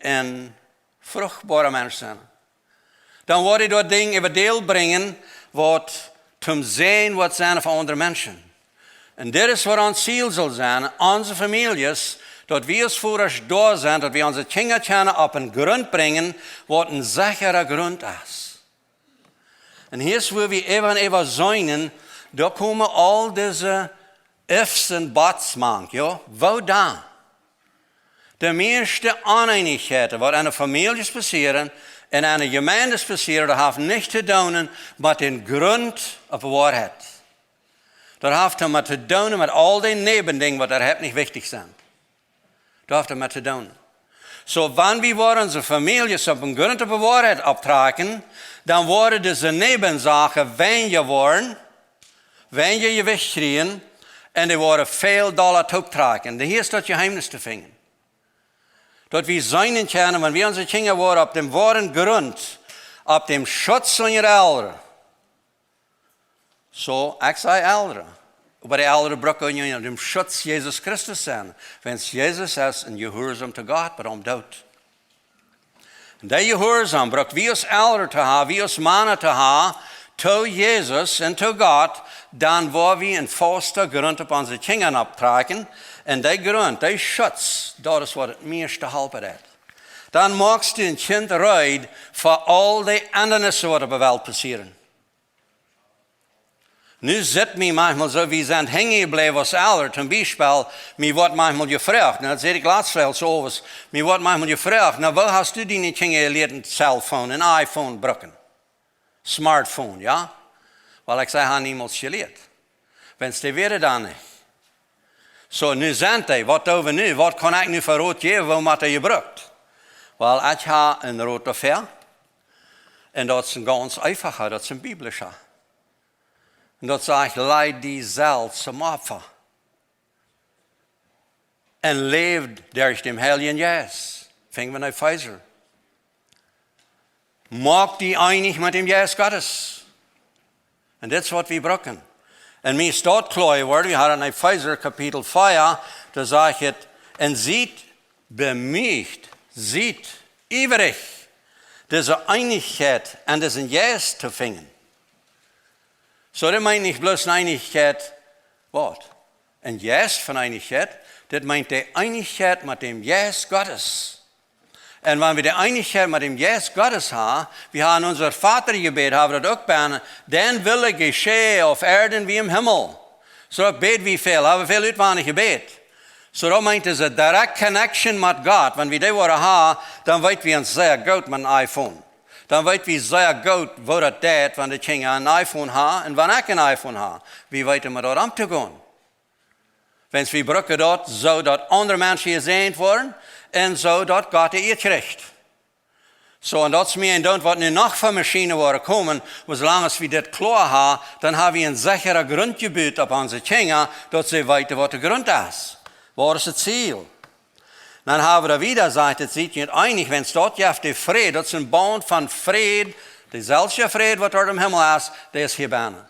een fruchtboara Mensch sennen. Dan woat hee daut Dinj äwa Deel brinjen, waut toom Säajen woat sennen fa aundre Menschen. Un dit es, waut ons Ziel saul sennen, onse Famieljes, daut wie aus Vodasch doa sent, daut wie onse Kjinja kjennen opp eenen Grunt brinjen, waut een sechra Grunt es. Un hia es, wua wie äwa un äwa seenen, doa komen aul dise ifs un buts mank, jo? Woo dan? De mieeschte Oneenichkjeiten, waut enne Famieljes passieren un enne Jemeenten passieren, daut haft nuscht to doonen met dän Grunt opp Woarheit. Daut haft doamet to doonen met aul dee Näwendinj, waut doa nich wichtich sent. Daut haft doamet to doonen. Soo, wan wie woaren onse Famieljes opp eenen Grunt opp Woarheit opptrakjen, dan woaren dise Näwensachen weinja woaren, weinja Jewicht kjrieen, un dee woaren väl dolla tooptrakjen. Hia es daut Jeheemnis to finjen. Daut wie seenen kjennen, wan wie onse Kjinja woaren opp däm woaren Grunt, opp däm Schutz von äare Elren. Soo, ekj saj Elren. Oba de Elren brucken unja däm Schutz Jesus Christus sennen. Wiels Jesus es een Jehuarsaum to Gott, bat aum Doot. Un dee Jehuarsaum bruck wie aus Elren to haben, wie aus Mana to haben, to Jesus un to Gott, dan woa wie een fausta Grunt opp onse Kjinja opptrakjen. Un dee Grunt, dee Schutz, daut es, waut et mieeschte halpen deit. Dan moakst du een Kjint reed fa aul dee Endanissen, waut opp de Welt passieren. Nu sitt mie maunchmol soo, wie sent henjen jebläwen aus Elren. Toom Biespel, mie woat maunchmol jefroacht, un daut säd ekj latst väl soo aus, mie woat maunchmol jefroacht, na, woo hast du diene Kjinja jelieet een Cellphone, een iPhone brucken? Smartphone, jo? Wiels ekj saj, ha niemols jelieet. Wiels dee wieren doa nich. Soo, nu sent dee, waut doo wie nu? Waut kaun ekj nu fa Rot jäwen, woo mott dee jebrukt? Wiels ekj hab een Rot doafäa. Un daut es een gaunz eenfacha, daut es een biblischa. Un daut sajcht, leid die selfst toom Opfa. Un läw derch dän Heiljen Jeist. Finj wie en Efeesa. Moak die eenich met däm Jeist Gottes. Un dit es, waut wie brucken. Un mie es daut kloa jeworden, wie haben en Efeesa Kapitel vea, doa sajcht et, un siet bemieet, siet iewrich, dise Eenichkjeit un disen Jeist to finjen. Soo, daut meent nich bloos eene Eenichkjeit, waut? Een Jeist von Eenichkjeit, daut meent de Eenichkjeit met däm Jeist Gottes. Un wan wie de Eenichkjeit met däm Jeist Gottes haben, wie haben en onse Vatageboda, haben wie daut uk bie, dein Wille geschehe opp Ieed aus em Himmel. Soo daut bäd wie väl, haben väl utwendich jebät. Soo daut meent, es een direct connection met Gott. Wan wie dee woaren haben, dan weet wie ons sea goot met een iPhone. Dan weet wie sea goot, woo daut deit, wan de Kjinja een iPhone haben un wan ekj een iPhone hab. Wie weeten met daut omtogonen. Wiels wie brucken daut, soo daut aundre Menschen jesäajent woaren un soo daut Gott de Ea kjricht. Soo, un daut es mie een Doont, waut nu noch fa Maschinen woaren komen, oba soo lang aus wie dit kloa haben, dan haben wie een sechra Grunt jebut opp onse Kjinja, daut see weeten, waut de Grunt es. Waut es daut Ziel? Dan haben wie doa wieda, sajcht et, siet junt eenich, wiels daut jeft de Fräd, daut es een Baunt von Fräd, deeselwje Fräd, waut doa em Himmel es, dee es hia bennen.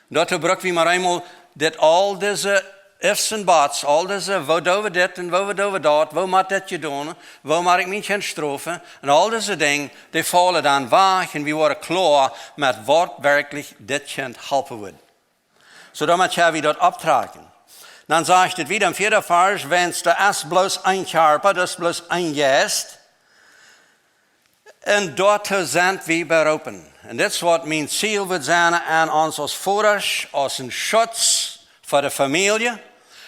Doatoo bruck wie mau eemol dit, aul dise ifs un buts, aul dise, woo doo wie dit un woo doo wie daut, woo mott dit jedonen, woo mott ekj mien Kjint strofen, un aul dise Dinja, dee faulen dan wajch un wie woaren kloa met waut werkjlich dit Kjint halpen wudd. Soo doamet kjenn wie daut opptrakjen. Dan sajcht et wieda em vieeden Varsch, wiels doa es bloos een Kjarpa, doa es bloos een Jeist. Un doatoo sent wie beroopen. Un dit es waut mien Ziel wudd sennen aun ons aus Vodasch, aus een Schutz fa de Famielje.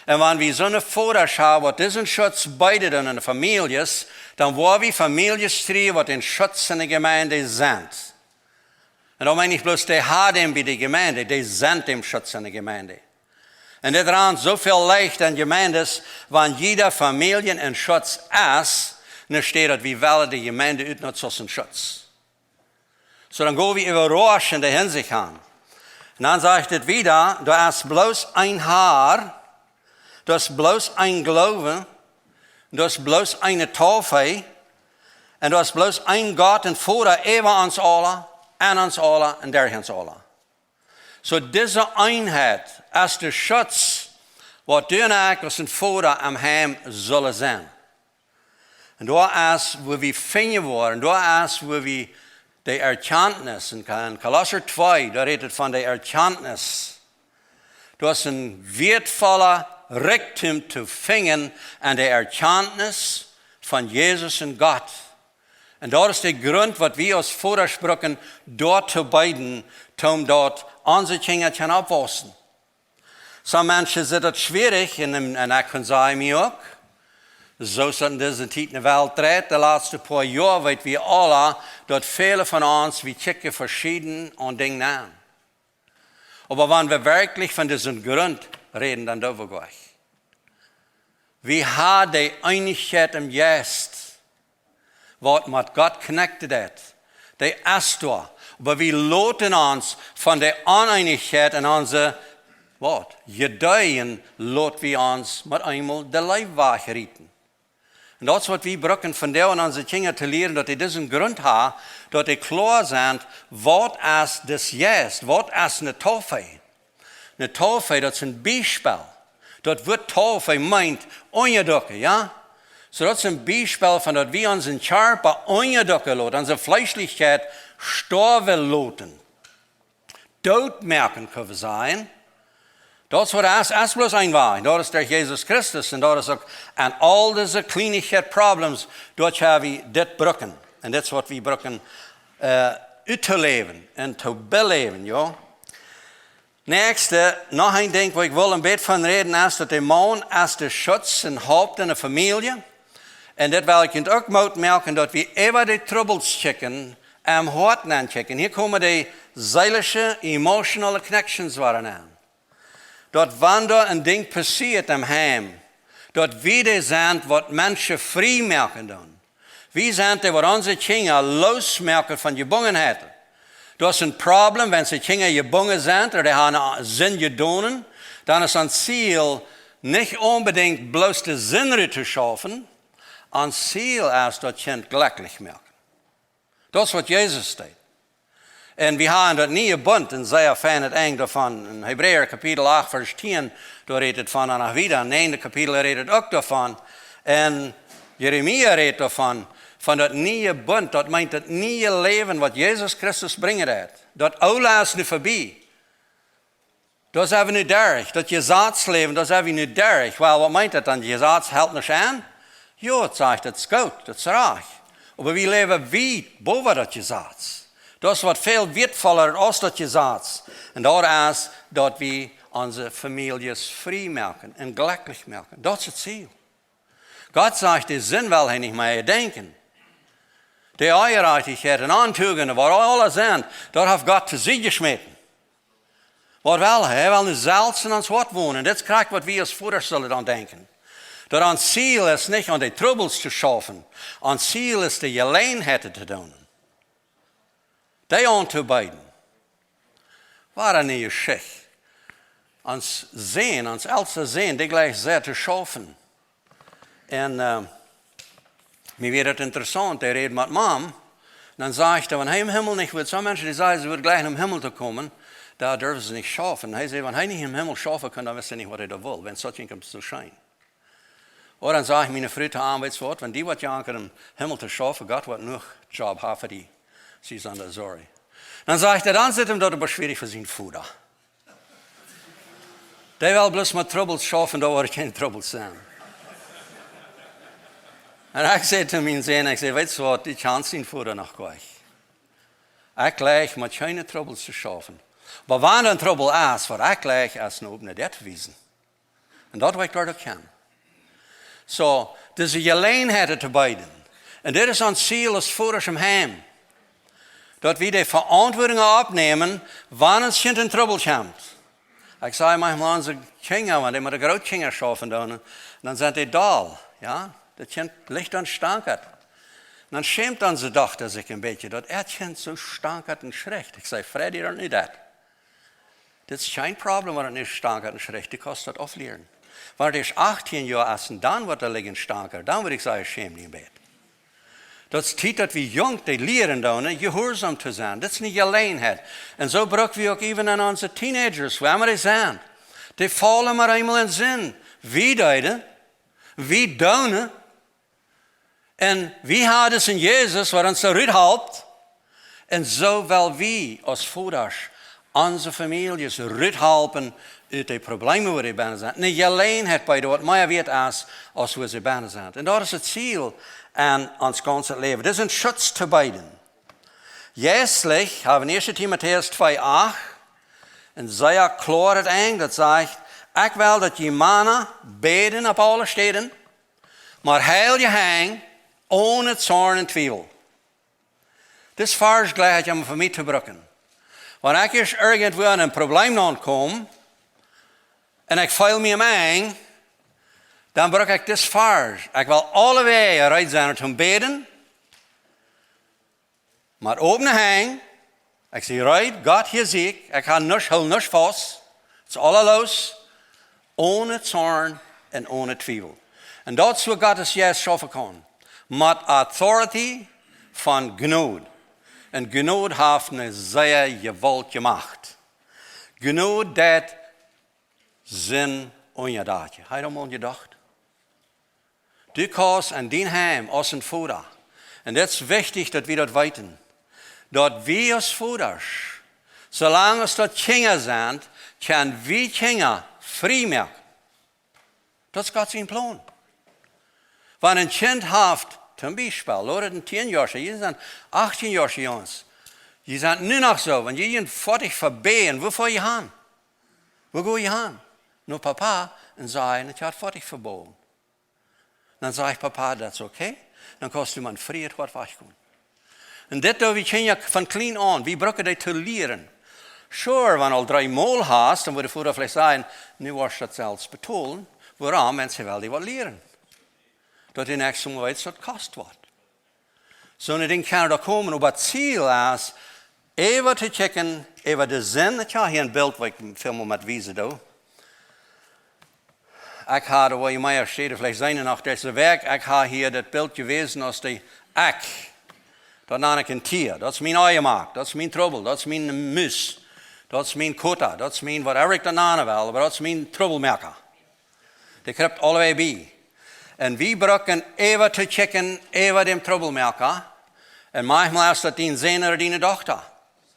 Un wan wie soone Vodasch haben, waut disen Schutz beeden doonen aun de Famieljes, dan woa wie Famieljes kjrieen, waut een Schutz en de Jemeent sent. Un dan meen ekj bloos, dee haben bie de Jemeent, dee sent een Schutz en de Jemeent. Un dit rant soo väl leicht en Jemeenten, wan jieda Famielje een Schutz es, enne Städ daut wie wellen de Jemeent utnutzen aus een Schutz. Soo dan go wie äwarauscht en de Hinsicht aun. Un dan sajcht et wieda, doa es bloos een Har, doa es bloos een Gloowen, doa es bloos eene Taufe, un doa es bloos een Gott un Voda äwa ons aula, en ons aula un derch ons aula. Soo dise Eenheit es de Schutz, waut du un ekj aus een Voda em Heim sellen sennen. Un doa es, wua wie finjen woaren, doa es, wua wie de Erkjantnis, en Ka-, en Kolosser twee, doa rät et von de Erkjantnis. Doa es een wieetvolla Rikjdom to finjen aun de Erkjantnis von Jesus un Gott. Un daut es de Grunt, waut wie aus Vodasch brucken, doa to beeden, toom daut onse Kjinja kjennen oppwaussen. Sommje Menschen sent daut schwierich, un, un ekj kaun sajen, mie uk. Soo es daut en dise Tiet en de Welt dreit, de latste poa Joa, weet wie aula, daut väle von ons, wie kjikjen veschieden aun Dinja aun. Oba wan wie werkjlich von disen Grunt räden, dan doo wie goot. Wie haben de Eenichkjeit em Jeist, waut met Gott connected es. Dee es doa. Oba wie loten ons von de Oneenichkjeit en onse, waut? Ideeen lot wie ons met eemol de Leew wajchrieten. Un daut es waut wie brucken vondoag aun onse Kjinja to lieren, daut dee disen Grunt haben, daut dee kloa sent, waut es dis Jeist, waut es ne Taufe. Ne Taufe, daut es een Biespel. Daut Wuat Taufe meent unjaducken, jo? Soo daut es een Biespel von daut wie onsen Kjarpa unjaducken loten, onse Fleeschlichkjeit stoawen loten. Doot moaken, kjenn wie sajen. Daut es waut et es, es bloos een Wajch. Daut es derch Jesus Christus. Un daut es uk aun aul dise Kjleenichkjeit problems, doa ha wie dit brucken. Un dit es waut wie brucken, äh, uttoläwen un to beläwen, jo. Näakjste, noch een Dinkj, wua ekj well een bät von räden, es daut de Maun es de Schutz un Haupt en de Famielje. Un dit well ekj junt uk Moot moaken, daut wie äwa de Trubbels kjikjen, em Hoat nenn kjikjen. Hia komen de seelische, emotionale connections woaren aun. Daut wan doa een Dinkj passieet em Heim, daut wie dee sent, waut Menschen frie moaken doonen. Wie sent dee, waut onse Kjinja loosmoaken von Jebungenheiten. Daut es een Problem, wan de Kjinja jebungen sent, ooda dee haben eene Sind jedonen, dan es ons Ziel nich onbedinjt bloos de Sind rut to schaufen. Ons Ziel es, daut Kjint jlekjlich moaken. Daut es waut Jesus deed. Un wie haben daut niee Bunt, een sea feinet Enj doavon. En Hebräa Kapitel acht, Varsch tieen, doa rät et von, un noch wieda, näajende Kapitel rät et uk doavon. Un Jeremia rät doavon, von daut niee Bunt, daut meent daut niee Läwen, waut Jesus Christus brinjen deed. Daut oole es nu verbie. Daut sent wie nu derch. Daut Jesazläwen, daut sent wie nu derch. Well, waut meent daut dan? Jesaz helt nuscht aun. Jo, daut sajcht, daut es goot, daut es rajcht. Oba wie läwen wiet bowa daut Jesaz. Daut es waut väl wieetvolla es aus daut Jesaz. Un daut es, daut wie onse Famieljes frie moaken un jlekjlich moaken. Daut es daut Ziel. Gott sajcht, de Sind well hee nich mea denkjen. De Onjerajchtichkjeit un Ontugenden, waut aul aula sent, daut haft Gott to Sied jeschmäten. Waut well hee? Hee well nu selfst en ons Hoat wonen. Dit es krakjt waut wie aus Vodasch sellen dan denkjen. Daut ons Ziel es nich aun de Trubbels to schaufen. Ons Ziel es de Jeläajenheit to doonen. Dee auntobeeden. Waut eene Jeschicht. Ons Sän, ons elsta Sän, dee jleicht sea to schaufen. Un äh, mie wia daut interessaunt, dee räd met Mam. Dan sajcht hee, wan hee em Himmel nich wudd, soone Menschen, dee sajen, see wudden jlikj em Himmel to komen, dan durwen see nich schaufen. Hee säd, wan hee nich em Himmel schaufen kunn, dan wist hee nich, waut hee doa wull, wan daut jinkj am soo scheen. Ooda dan sajcht miene Fru to am, weetst waut, wan die waut jankat em Himmel to schaufen, Gott woat noch Job haben fa die. See es aun de Sorj. Dan sajcht hee, dan sitt am daut oba schwierich fa sienen Voda. Dee well bloos met Trubbels schaufen, doa woaren kjeene Trubbels sennen. Un ekj säd to mienen Sän, ekj säd, weetst waut, du kjanst dienen Voda noch goanich. Ekj jlikj met kjeene Trubbels to schaufen. Oba wan een Trubbel es, waut ekj jlikj, es no oben daut to wiesen. Un daut woa ekj doa uk kjennen. Soo, dise Jeläajenheit to beeden. Un dit es ons Ziel aus Vodasch em Heim. Daut wie de Veauntwuatunk oppnämen, wan ons Kjint en Trubbel kjemt. Ekj saj maunchmol aun onse Kjinja, wan dee met de Grootkjinja schaufen doonen, dan sent dee doll, jo? Daut Kjint licht dan stankat. Dan schämt onse Dochta sikj een bät, daut äa Kjint soo stankat un schricht. Ekj saj, Freddy, daut nich daut. Dit es kjeen Problem, wan et nich stankat un schricht, du kaust daut auflieren. Wan et ieescht achtieen Joa es un dan woat et lijen stankat, dan wudd ekj sajen, schäm die een bät. Daut es Tiet, daut wie junk dee lieren doonen, jehuarsom to sennen. Daut es eene Jeläajenheit. Un soo bruck wie uk even aun onse Teenagers, wua emma dee sent. Dee faulen mau eemol en Sind. Wie deeden, wie doonen. Un wie haben en Jesus, waut ons doa rut halpt. Un soo well wie aus Vodasch onse Famieljes rut halpen ut de Probleme, wua dee bennen sent. Eene Jeläajenheit beeden, waut mea wieet es, aus wua see bennen sent. Un daut es daut Ziel aun ons gaunzet Läwen. Dit es een Schutz to beeden. Jeistlich haben wie en ieeschte Timotäus twee acht, un sea kloa daut enj, daut sajcht, ekj well, daut jie Mana bäden opp aule Städen, met heilje Henj, one Zorn un Twiewel. Dis Varsch jlikj ekj emma fa mie to brucken. Wan ekj ieescht irjentwua en een Problem aunkom, un ekj feel mie em Enj, dan bruck ekj dis Varsch. Ekj well aulewäajen reed sennen toom bäden, met opne Henj. Ekj sie reed, Gott, hia sie ekj, ekj hab nuscht, hool nuscht faust. Et es aules loos, one Zorn un one Twiewel. Un daut es woo Gott sien Jeist schaufen kaun. Met authority von Jnod. Un Jnod haft eene sea jewaultje Macht. Jnod deit Sind unjadakjen. Hast du mol jedocht? Du kaust en dien Heim aus een Voda. Un daut es wichtich, daut wie daut weeten. Daut wie aus Vodasch, soo lang aus daut Kjinja sent, kjenn wie Kjinja frie moaken. Daut es Gott sien Plon. Wan een Kjint haft, toom Biespel, lot et een tieenjoascha, jie sent achtieenjoascha Junges. Jie sent nu noch soo, wan jie junt foadich vebäden, wua foa jie han? Wua go jie han? No Papa un sajen, ekj hab foadich vebäden. Dan sajcht Papa, daut es okay. Dan kaust du met een frieet Hoat wajchgonen. Un dit doo wie Kjinja von kjlien aun. Wie brucken dee to lieren. Sure, wan aul dree mol hast, dan wudd de Voda veleicht sajen, nu woascht du daut selfst betolen. Wuarom? Wan see well die waut lieren. Daut du nuscht mol weetst, daut kost waut. Soone Dinja kjennen doa komen, oba daut Ziel es, äwa to kjikjen, äwa de Sind. Ekj hab hia een Bilt, waut ekj väl mol met wiesen doo. Ekj hab, woo jie mie vestonen, veleicht seenen noch dise Wäakj, ekj hab hia daut Bilt jewäsen aus de Akj. Daut nan ekj een Tia. Daut es mien Oajamak, daut es mien Trubbel, daut es mien Mus, daut es mien Kota, daut es mien whatever ekj daut nanen well, oba daut es mien Trubbelmoaka. Dee kjript aulewäajen bie. Un wie brucken äwa to kjikjen, äwa däm Trubbelmoaka. Un maunchmol es daut dien Sän ooda diene Dochta.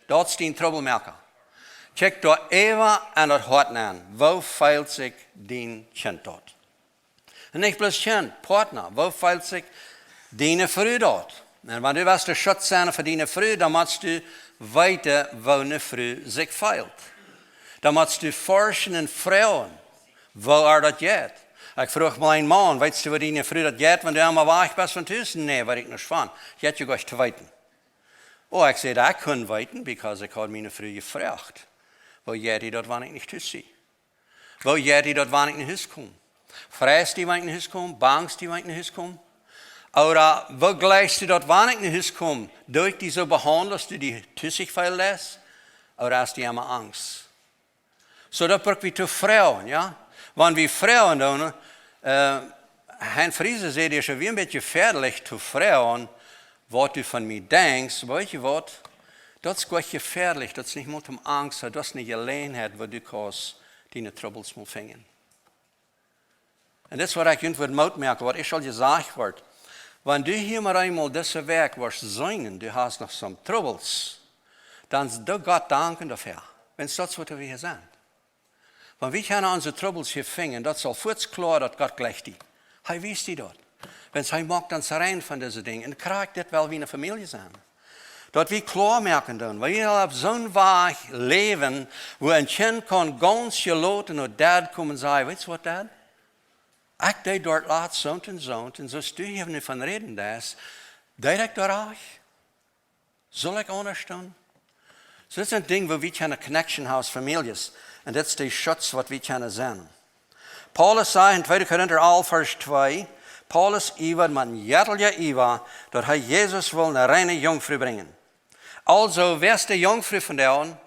Daut es dien Trubbelmoaka. Kjikj doa äwa en daut Hoat nenn. Woo feelt sikj dien Kjint doa? Un nich bloos Kjint, Partner, woo feelt sikj diene Fru daut? Un wan du west de Schutz sennen fa diene Fru, dan motst du weeten, woo eene Fru sikj feelt. Dan motst du forschen un froagen, woo ar daut jeit. Ekj fruach mol een Maun: "Weetst du, woo diene Fru daut jeit, wan du emma wajch best von Tus?" "Nä, weet ekj nuscht von. Jeit je goot to weeten." "Oh," ekj säd, "ekj kunn weeten, because ekj haud miene Fru jefroacht: Woo jeit die daut, wan ekj nich tus sie? Woo jeit die daut, wan ekj no Hus kom? Freist die, wan ekj no Hus kom? Bangst die, wan ekj no Hus kom? Ooda woo jlikjst du daut, wan ekj no Hus kom? Doo ekj die soo behaundlen, aus du die tus sikj feelen deist? Ooda hast du emma Angst?" Soo, daut bruck wie to froagen, jo? Wan wie froagen doonen, äh, Hein Friesen säd, daut es een bät jefäadlich to froagen, waut du von mie denkjst, weetst du waut? Daut es goot jefäadlich, daut es nich mol om Angst, daut es eene Jeläajenheit, wua du kaust diene Trubbels mol finjen. Un daut es waut ekj junt wudd Moot moaken, waut ekj aul jesajcht haud. Wan du hia mau eemol dise Wäakj woascht seenen, du hast noch some Trubbels, dan doo Gott danken doafäa. Wan daut es waut wie hia sent. Wan wie kjennen onse Trubbels hia finjen, daut es aul fuaz kloa, daut Gott jlikjt die. Hee wiest die daut. Wan hee moakt ons rein von dise Dinja. Un krakjt dit well wie eene Famielje sennen. Daut wie kloa moaken doonen, wan wie aul opp soon Wajch läwen, wua een Kjint kaun gaunz jeloten no Dad komen un sajen: "Weetst du waut, Dad? Ekj deed doa latst soont un soont, un soo aus du hia nu von räden deist, deed ekj doa rajcht? Saul ekj aundasch doonen?" Soo, dit sent Dinja, wua wie kjennen connection haben aus Famieljes. Un dit es de Schutz, waut wie kjennen sennen. Paulus säd en tweede Korinta alf, Varsch twee, Paulus iewad met een jettlijen Iewa, daut hee Jesus wull eene reine Junkfru brinjen. Aulsoo, wäa es de Junkfru von dän?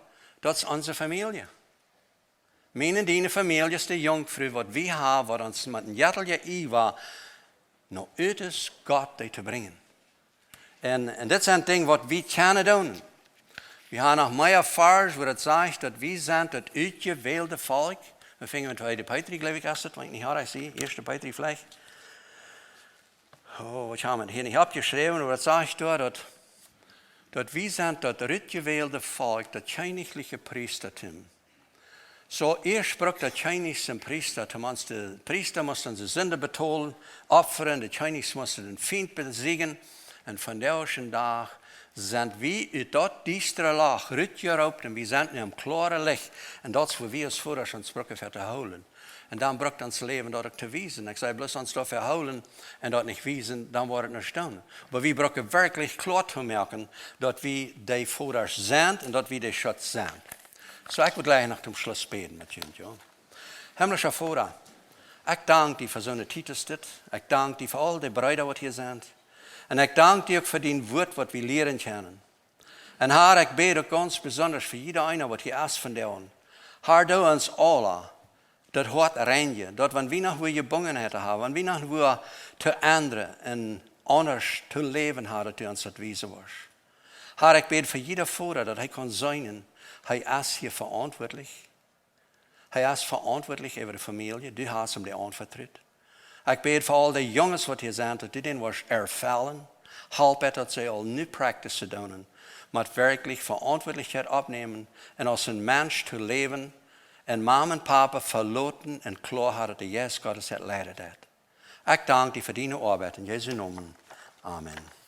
Daut es onse Famielje. Miene un diene Famielje es de Junkfru, waut wie haben, waut ons met een jettlijen Iewa no ut es, Gott dee to brinjen. Un, un dit sent Dinja, waut wie kjennen doonen. Wie haben noch mea Varsch, wua daut sajcht, daut wie sent daut utjewälde Volkj. Wie finjen en tweede Petrus, jleew ekj, es daut, wan ekj nich rajcht sie, eerste Petrus veleicht. Oh, ekj hab et hia nich oppjeschräwen, oba daut sajcht doa, daut, daut wie sent daut utjewälde Volkj, daut kjennichliche Priestatum. Soo, ieescht brukt daut Kjennichs een Priesta, toom ons de Priesta must onse Sind betolen, opfren, de Kjennichs musten dän Fient besieejen, un vondoag dän Dach sent wie ut daut diestre Loch rutjeroopt un wie sent nu em kloaren Licht, un daut es, wua wie aus Vodasch ons brucken fa to hoolen. Un dan brukt ons Läwen daut uk to wiesen. Ekj saj bloos ons doafäa hoolen un daut nich wiesen, dan woat et nich stonen. Oba wie brucken werkjlich kloa to moaken, daut wie de Vodasch sent un daut wie de Schutz sent. Soo, ekj well jlikj noch toom Schluss bäden met junt, jo. Himmlischa Voda, ekj dank die fa soone Tiet aus dit. Ekj dank die fa aul de Breeda, waut hia sent. Un ekj dank die uk fa dien Wuat, waut wie lieren kjennen. Un Har, ekj bäd uk gaunz besondasch fa jieda eena, waut hia es vondoag. Har, doo ons aula daut Hoat reinjen, daut wan wie noch wua Jebungenheit haben, wan wie noch wua to endren un aundasch to läwen haben, daut du ons daut wiesen woascht. Har, ekj bäd fa jieda Voda, daut hee kaun seenen, hee es hia veauntwuatlich. Hee es veauntwuatlich äwa de Famielje, du hast am dee aunvetrut. Ekj bäd fa aul de Junges, waut hia sent, daut du dän woascht erfellen. Halp et, daut see aul nu practice doonen, met werkjlich Veauntwuatlichkjeit oppnämen un aus een Mensch to läwen un Mame un Pape veloten un kloa haben, daut de Jeist Gottes an leiden deit. Ekj dank die fa diene Oabeit en Jesu Nomen. Amen.